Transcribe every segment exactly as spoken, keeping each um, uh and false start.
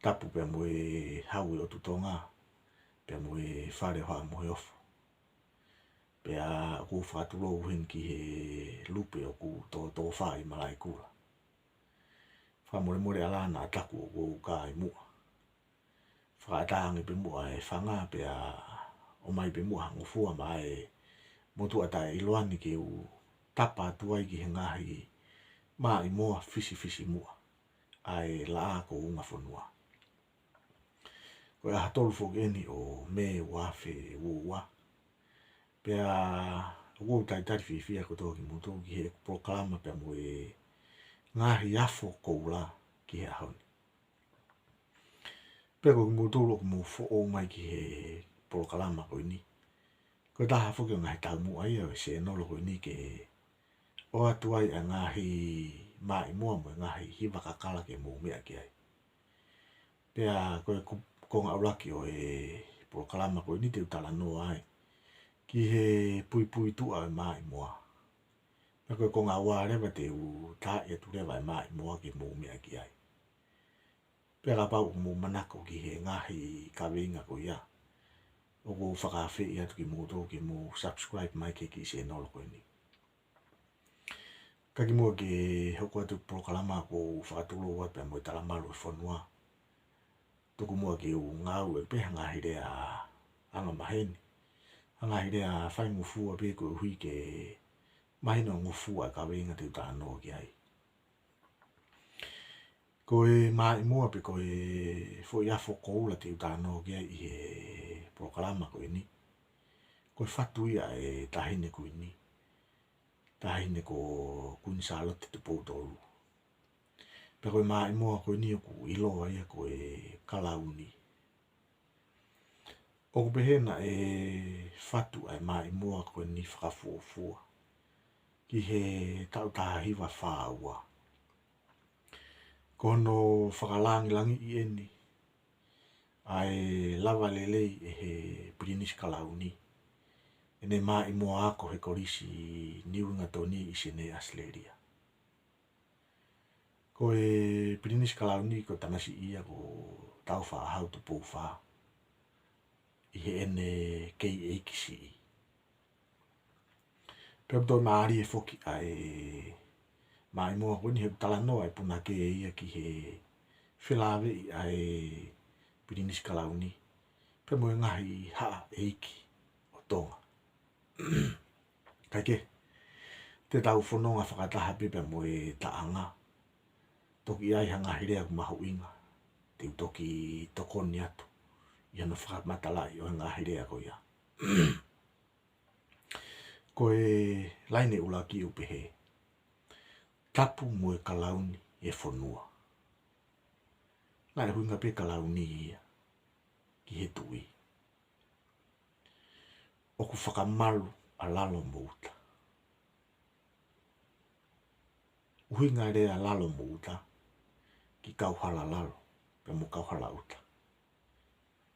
tapu pea mo e Hau ʻo e ʻOtu Tonga, pea mo e Fale ʻo Haʻa Moheofo. Pea ʻoku ou fakatulou heni ki he lupe ʻoku tōtōfā ʻi Malaʻekula. Fakamolemole ʻalā naʻa taku ʻoku ou kai muʻa. Fakaʻatā ange pē muʻa e fanga pea ʻomai pē muʻa ha ngofua maʻa e motuʻa taʻeʻiloa ni ke u tapa atu ai ki he ngaahi maʻimoa fisifisimuʻa ʻa e laʻā kuo unga fonua. Ko e ʻaho tolu foki eni ʻo Mē ua afe ua ua. Pea ʻoku ou talitali fiefia kotoa kimoutolu ki heʻeku polokalama pea mo e ngaahi afo koula ki he ʻaho ni. Pea ko kimoutolu ʻoku mou foʻou mai ki he polokalama ko eni, ko e taha foki ʻo e ngaahi taumuʻa ia ʻo e sēnolo ko eni ke ʻoatu ai ʻa e ngaahi maʻimoa mo e ngaahi hiva kakala ke mou meʻa ki ai. Pea ko e ku-, konga ʻuluaki ʻo e polokalama ko eni te u talanoa ai ki he puipuituʻa ʻo e maʻimoa. Pea ko e konga ua leva te u taaʻi atu leva e maʻimoa ke mou meʻa ki ai. Pea kapau ʻoku mou manako ki he ngaahi kaveinga ko ia, ʻoku ou fakaafeʻi atu kimoutolu ke mou subscribe mai ki he kiʻi sēnolo ko eni. Ka kimuʻa ke hoko atu e polokalama, ʻoku ou fakatulou atu pea mo e talamalu ʻo e fonua. Tuku muʻa ke u ngāueʻaki pē ha ngaahi lea angamaheni, ha ngaahi lea faingofua pē koeʻuhi ke mahinongofua e kaveinga te u talanoa ki ai. Ko e maʻimoa pe ko e foʻi afo koula te u talanoa ki ai ʻi he polokalama ko eni, ko e fatu ia ʻa e Taʻahine Kuini, Taʻahine ko Kuini Sālote Tupou Tolu. Pea ko e maʻimoa ko eni ʻoku ʻiloa ia ko e kalauni. ʻOku pehē naʻe fatu ʻa e maʻimoa ko eni fakafuofua ki he taʻu taha hiva fā ua. Ko hono fakalāngilangiʻi eni ʻa e lava lelei ʻe he Pilinisi Kalauni ʻene maʻimoa ako he Kolisi Niuingatoni ʻi Senē, ʻAositelēlia. Ko e Pilinisi Kalauni ko e tamasiʻi ia ko Tāufaʻāhau Tupou Fā ʻi heʻene kei ʻeiki siʻi. Pea ʻoku toe mālie foki ʻa e maʻimoa ko eni he ʻoku talanoa e punake ia ki he felāveʻi ʻa e Pilinisi Kalauni pea mo e ngaahi haʻa ʻeiki ʻo Tonga. Kae kehe, te tau fononga fakataha pē pea mo e taʻanga. Toki ʻi ai ha ngaahi lea ʻoku mahuʻinga, te u toki tokoni atu ʻi hano fakamatalaʻi ʻo e ngaahi lea ko ia. Ko e laine ʻuluaki ʻoku pehē: Tapu mo e kalauni ʻe fonua. Naʻe ʻuhinga pē kalauni ia ki he tuʻi. ʻOku fakamalu ʻa lalo mo uta. ʻUhinga e lea lalo mo uta ki Kauhalalalo pea mo Kauhalauta.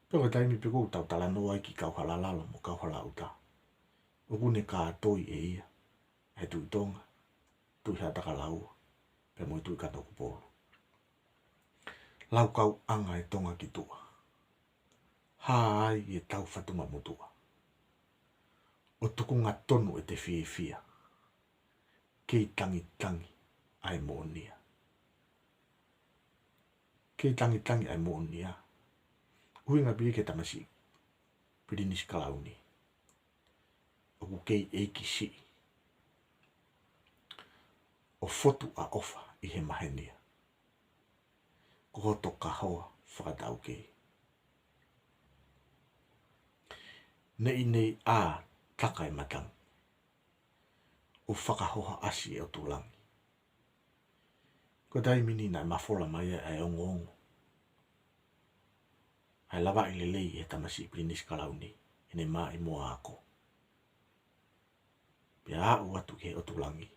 Pea ko e taimi pē ʻoku tau talanoa ai ki Kauhalalalo mo Kauhalauta, ʻoku ne kātoi ʻe ia ʻa e Tuʻi Tonga, Tuʻi Haʻatakalaua, pea mo e Tuʻi Kanokupolu. Laukauʻanga e Tonga ki tuʻa, hā ai e tau fatungamotuʻa, ʻo tukunga tonu ʻete fiefia, kei tangitangi ʻa e moʻonia. Kei tangitangi ʻa e moʻonia. ʻUhinga pē ia ki he tamasiʻi Pilinisi Kalauni ʻoku kei ʻeiki siʻi, ʻo fotu ʻa ʻofa ʻi he mahenia. Ko hoto kahoa fakataukei. Neʻineʻi ʻā taka e matangi, ʻo fakahohaʻasi e ʻotu langi. Ko e taimi ni naʻe mafola mai ai ʻa e ongoongo, ʻa e lavaʻi lelei ʻe he tamasiʻi Pilinisi Kalauni ʻene maʻimoa ako. Pea aʻu atu ki he ʻotu langi,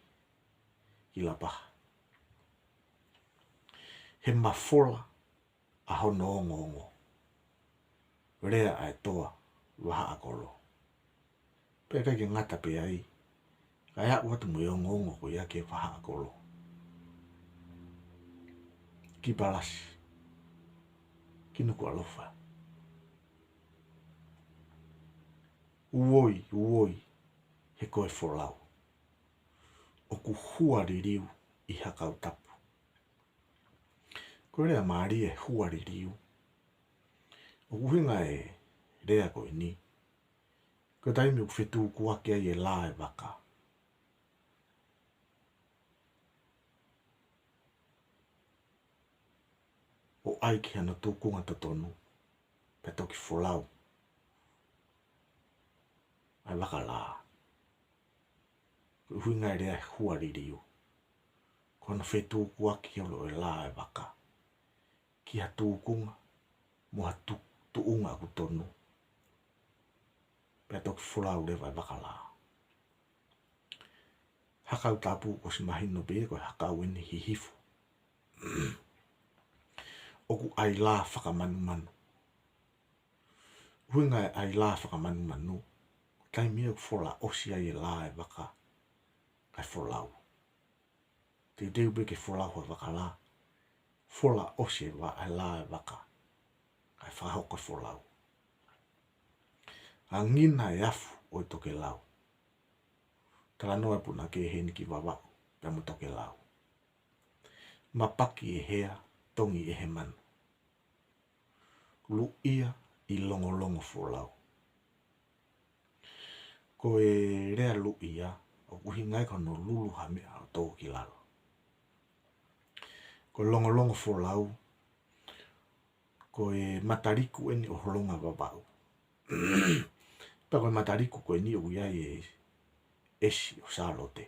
ki Lapaha. He mafola ʻa hono ongoongo, lea ʻa e toa Vahaʻakolo. Pea ʻikai ke ngata pē ai, kae aʻu atu mo e ongoongo ko ia ki Vahaʻakolo, ki Palasi, Nukuʻalofa. Uoi, uoi, he ko e folau. ʻOku hua liliu ʻi Hakautapu. Ko e lea mālie e hua liliu. ʻOku ʻuhinga e lea ko eni, ko e taimi ʻoku fetukuaki ai e lā e vaka, ʻo ʻai ki hano tūkunga totonu, pea toki folau ʻa e vaka lā. Ko e ʻuhinga e lea hua liliu. Ko hano fetukuaki holo e lā e vaka ki ha tūkunga mo ha tu-, tuʻunga ʻoku tonu, pea toki folau leva e vaka lā. Hakautapu, ʻosi mahino pē ko e hakau eni Hihifo. ʻOku ʻai lā fakamanumanu. ʻUhinga e ʻai lā fakamanumanu, taimi ʻoku folau ʻosi ai e lā e vaka, kae folau. Teuteu pē ke folau ha vaka lā, folau ʻosi e va-, e lā e vaka, kae fakahoko e folau. Angina e afu ʻo e tokelau. Talanoa e punake heni ki Vavaʻu pea mo Tokelau. Mapaki e hea, tongi ʻe he manu. Luʻia ʻi Longolongo Folau. Ko e lea luʻia, ʻoku ʻuhinga ia ko hono lulu ha meʻa ʻo tō ki lalo. Ko Longolongo Folau, ko e mataliku eni ʻo Holonga Vavaʻu. Pea ko e mataliku ko eni ʻoku ʻi ai e ʻesi ʻo Sālote.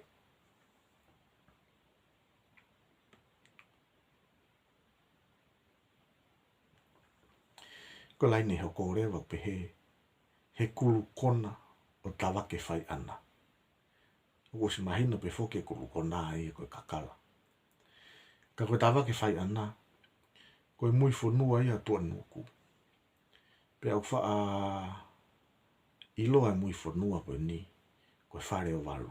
Ko e laine hoko leva ʻoku pehē, he kulukona ʻo Tavake Faiʻana. ʻOku ʻosi mahino pē foki e kulukona ia ko e kakala. Ka ko Tavake Faiʻana, ko e mui fonua ia ʻo Tuʻanuku. Pea ʻoku faʻa ʻiloa e mui fonua ko eni ko e Fale ʻo Valu.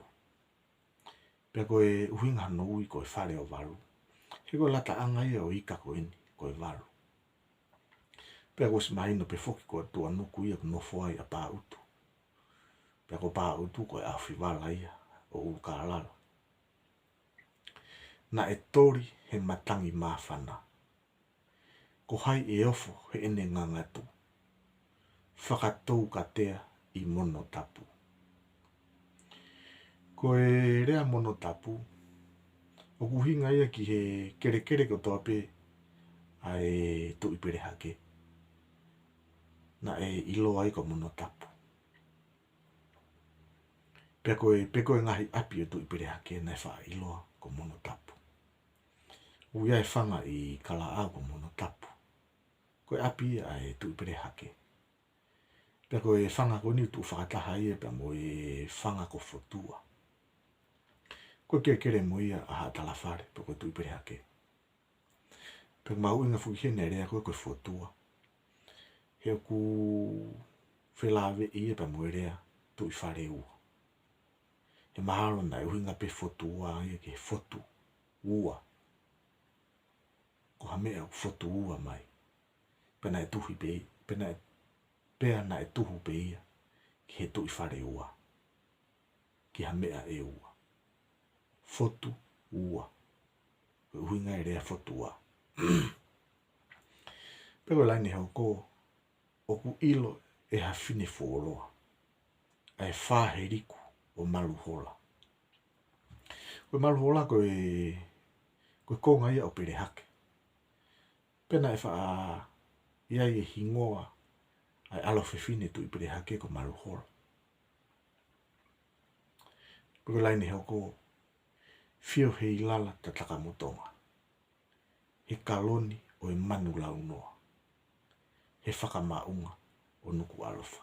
Pea ko e ʻuhinga hono ui ko e Fale ʻo Valu, he ko e lataʻanga ia ʻo e ika ko eni ko e valu. Pea ʻoku ʻosi mahino pē foki ko Tuʻanuku ia ʻoku nofo ai ʻa Pāʻutu. Pea ko Pāʻutu ko e ʻaofivala ia ʻo ʻUlukālala. Naʻe toli he matangi māfana, ko hai ʻe ofo heʻene ngangatu, fakatoukatea ʻi Monotapu. Ko e lea Monotapu, ʻoku ʻuhinga ia ki he kelekele kotoa pē ʻa e Tuʻi Pelehake, naʻe ʻiloa ai ko Monotapu. Pea ko e, pea ko e ngaahi ʻapi ʻo Tuʻi Pelehake naʻe faʻa ʻiloa ko Monotapu. ʻOku ʻi ai e fanga ʻi Kalaʻau ko Monotapu. Ko e ʻapi ia ʻa e Tuʻi Pelehake. Pea ko e fanga ko eni ʻoku tuʻu fakataha ia pea mo e fanga ko Fotua. Ko e kelekele mo ia ʻa Haʻa Talafale, pea ko e Tuʻi Pelehake. Pea mahuʻinga foki heni e lea ko e, ko e Fotua. He ʻoku felāveʻi ia pea mo e lea Tuʻi Faleua. He mahalo naʻe ʻuhinga pē Fotua ia ki he fotu ua. Ko ha meʻa ʻoku fotu ua mai. Pea naʻe tuhi pē, pea naʻe, pea naʻe tuhu pē ia ki he Tuʻi Faleua. Ki ha meʻa ʻe ua. Fotu ua. Ko e ʻuhinga e lea Fotua. Pea ko e laine hoko, ʻoku ʻilo ʻe ha fine fuoloa ʻa e fāheliku ʻo Maluhola. Ko Maluhola ko e, ko e konga ia ʻo Pelehake. Pea naʻe faʻa ʻi ai e hingoa ʻa e ʻalo fefine Tuʻi Pelehake ko Maluhola. Pea ko e laine hoko, Fio Heilala Tatakamotonga, he kaloni ʻo e manu launoa, he fakamaʻunga ʻo Nukuʻalofa.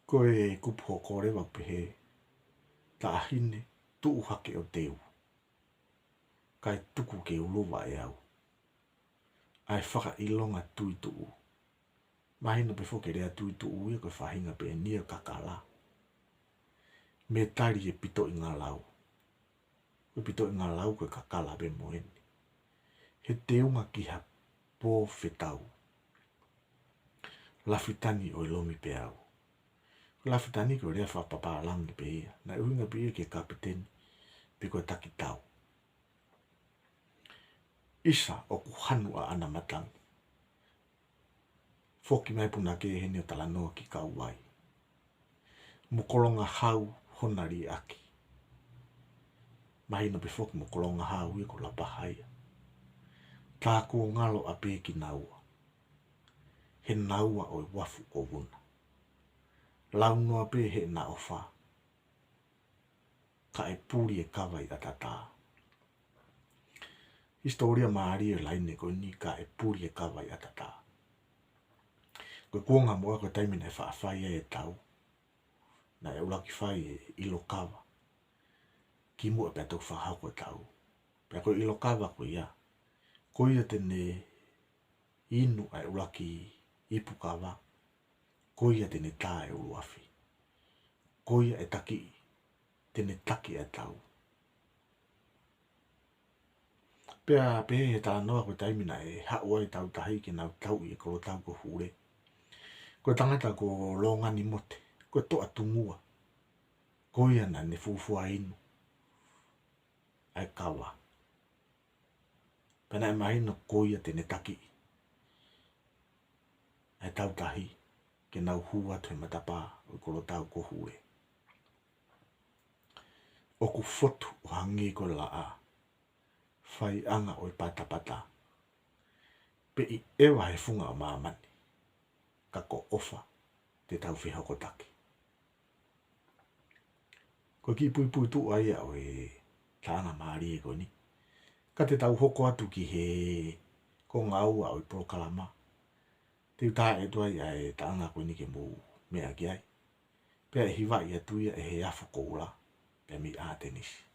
Ko e kupu hoko leva ʻoku pehē, Taʻahine tuʻu hake ʻo teu, kae tuku ke uluva ʻe au ʻa e fakaʻilonga tuituʻu. Mahino pē foki e lea tuituʻu ia ko e faʻahinga pē eni ia ʻo e kakala. Metali e pitoʻingalau. Ko e pitoʻinga lau ko e kakala pē mo eni. He teunga ki ha pō fetau. Lafitani ʻo e lomi peau. Ko e lafitani ko e lea fakapapālangi pē ia. Naʻe ʻuhinga pē ia ki he kapiteni pe ko e taki tau. ʻIsa ʻoku hanu ʻaʻana matangi. Foki mai punake heni ʻo talanoa ki Kauvai. Mo Kolongahau hona liʻaki. Mahino pē foki mo Kolongahau ia ko Lapaha ia. Tā kuo ngalo ʻapē kinaua. He naua ʻo e uafu ʻo Vuna. Launoa pē heʻena ʻofa. Ka e puli e kava ʻi ʻAtatā. Hisitōlia mālie e laine ko eni, ka e puli e kava ʻi ʻAtatā. Ko e kuonga muʻa ko e taimi naʻe faʻa fai ai e tau. Naʻe ʻuluaki fai e ʻilo kava. Kimuʻa pea toki fakahoko e tau. Pea ko e ʻilo kava ko ia. Ko ia te ne inu ʻa e ʻuluaki ipu kava. Ko ia te ne tā e ʻuluʻafi. Ko ia ʻe taki, te ne taki e tau. Pea pehē he talanoa ko e taimi naʻe haʻu ai e tautahi ke nau tauʻi e kolotau ko Hule. Ko e tangata ko Longanimote, ko e toʻa tungua. Ko ia naʻa ne fuofua inu ʻa e kava. Pea naʻe mahino ko ia te ne taki ʻa e tautahi ke nau hū atu he matapā ʻo e kolotau ko Hule. ʻOku fotu ʻo hangē ko e laʻā, faiʻanga ʻo e patapata. Pe ʻi ʻeva he funga ʻo māmani, ka ko ʻofa te tau fehokotaki. Ko e kiʻi puipuituʻa ia ʻo e taʻanga mālie ko eni. Ka te tau hoko atu ki he konga ua ʻo e polokalama. Te u tā atu ai ʻa e taʻanga ko eni ke mou meʻa ki ai. Pea ʻe hivaʻi atu ia ʻe he Afu Koula, pea mei ʻAtenisi.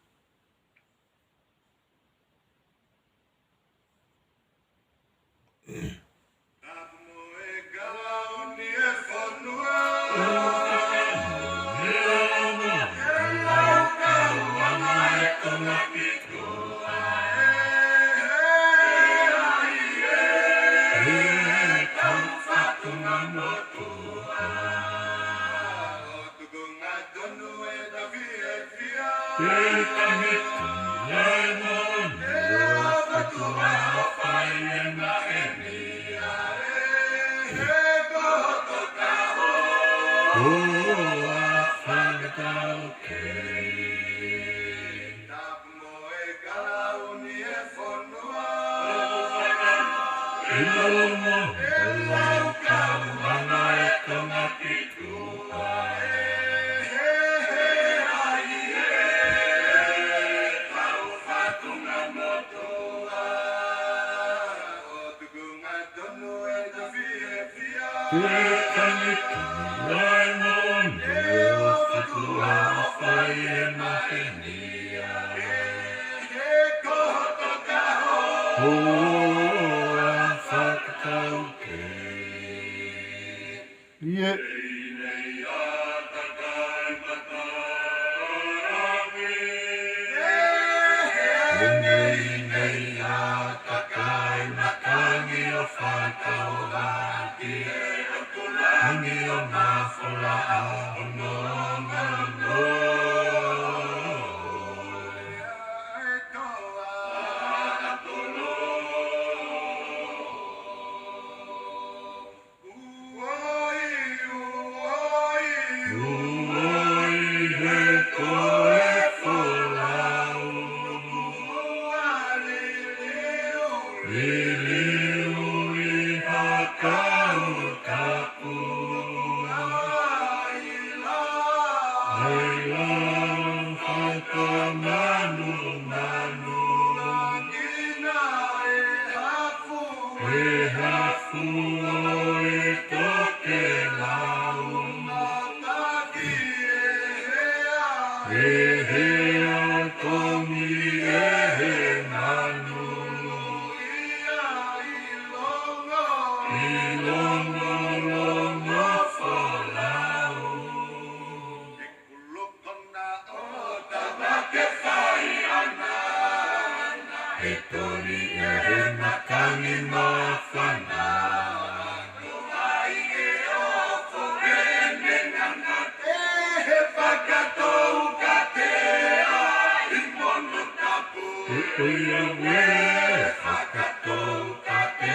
ʻe toli ʻe he matangi māfana. Ai ʻe ofo ʻene ngangate he fakatoukatea ʻi Monotapu. ʻE ʻoi au ʻe fakatoukatea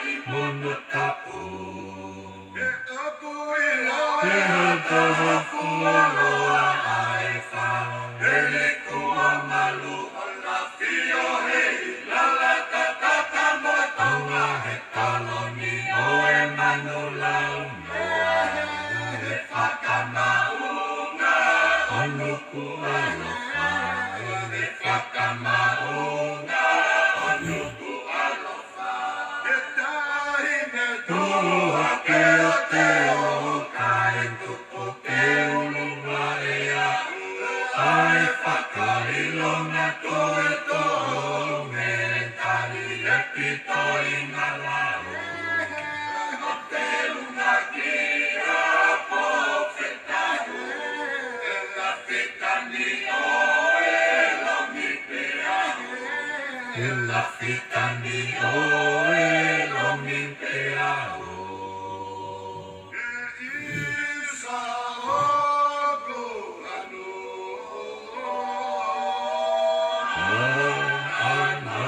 ʻi Monotapu. ʻE hata hafu ʻa loa ʻa e fa, ʻe likua malu ʻo Lafio he ʻi lala tatata mo Tonga he taloni ʻo e manu lau noa. He fakamaʻunga ʻo Nukuʻalofa, he fakamaʻunga ʻo Nukuʻalofa. He taʻahine tuʻu hake ʻo Teokai, tupu ke ulu vaʻe aʻu ʻa e fakaʻilonga toe tō me tali e pito ʻi ngalo. ʻO te unga ki a pō fetahi, ʻe Lafitani ʻo e lomi pea. ʻE Lafitani ʻo e lomi pea. ʻIsa ʻoku anu. ʻAna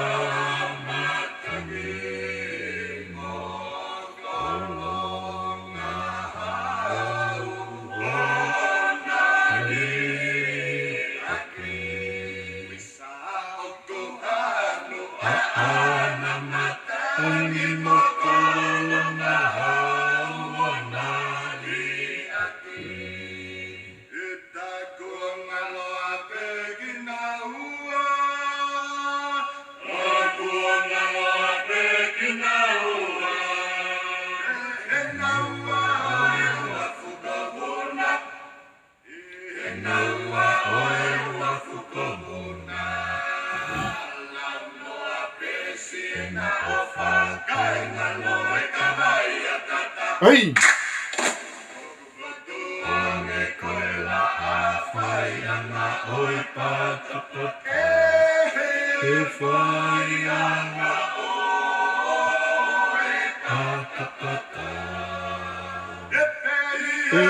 matangi mo kolonga hau ʻona liʻaki. ʻAna matangi mo kolonga hau ʻona liʻaki. ʻE taku ngalo ʻa pē kinaua. Taku ngalo ʻa pē kinaua. ʻE naua ʻo e ua fuko vuna. ʻE naua ʻo e ua fuko vuna. Lau noa pē siʻena ʻofa kae ngalo e kavai ʻa Tata. Ai! Tuange ko e laʻā faiʻanga ʻo e patapata. He faiʻanga ʻo e patapata. ʻE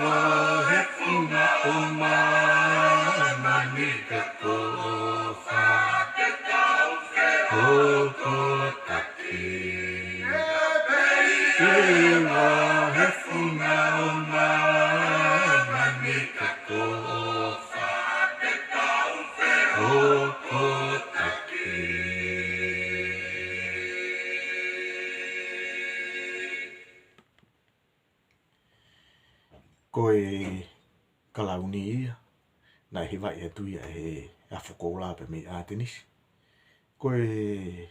vahe funga ʻo māmani ka ko fa ke tau feʻohokotaki. ʻE vahe funga ʻo māmani ka ko fa ke tau feʻohokotaki. Ko e kalauni ia naʻe hivaʻi atu ia ʻe he Afu Koula pea mei ʻAtenisi. Ko e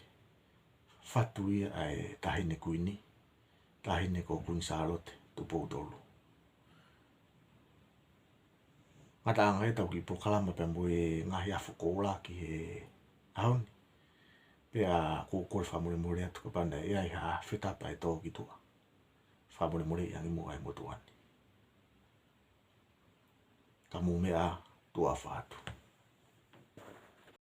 fatu ia ʻa e Taʻahine Kuini, Taʻahine ko Kuini Sālote Tupou Tolu. Ngataʻanga ia ʻetau kiʻi polokalama pea mo e ngaahi Afu Koula ki he ʻaho ni. Pea ʻoku ou kole fakamolemole atu kapau naʻe ʻi ai ha fetapa ʻe tō ki tuʻa. Fakamolemoleʻi ange muʻa e motuʻa ni. Ka mou meʻa, tuʻa ʻofa atu.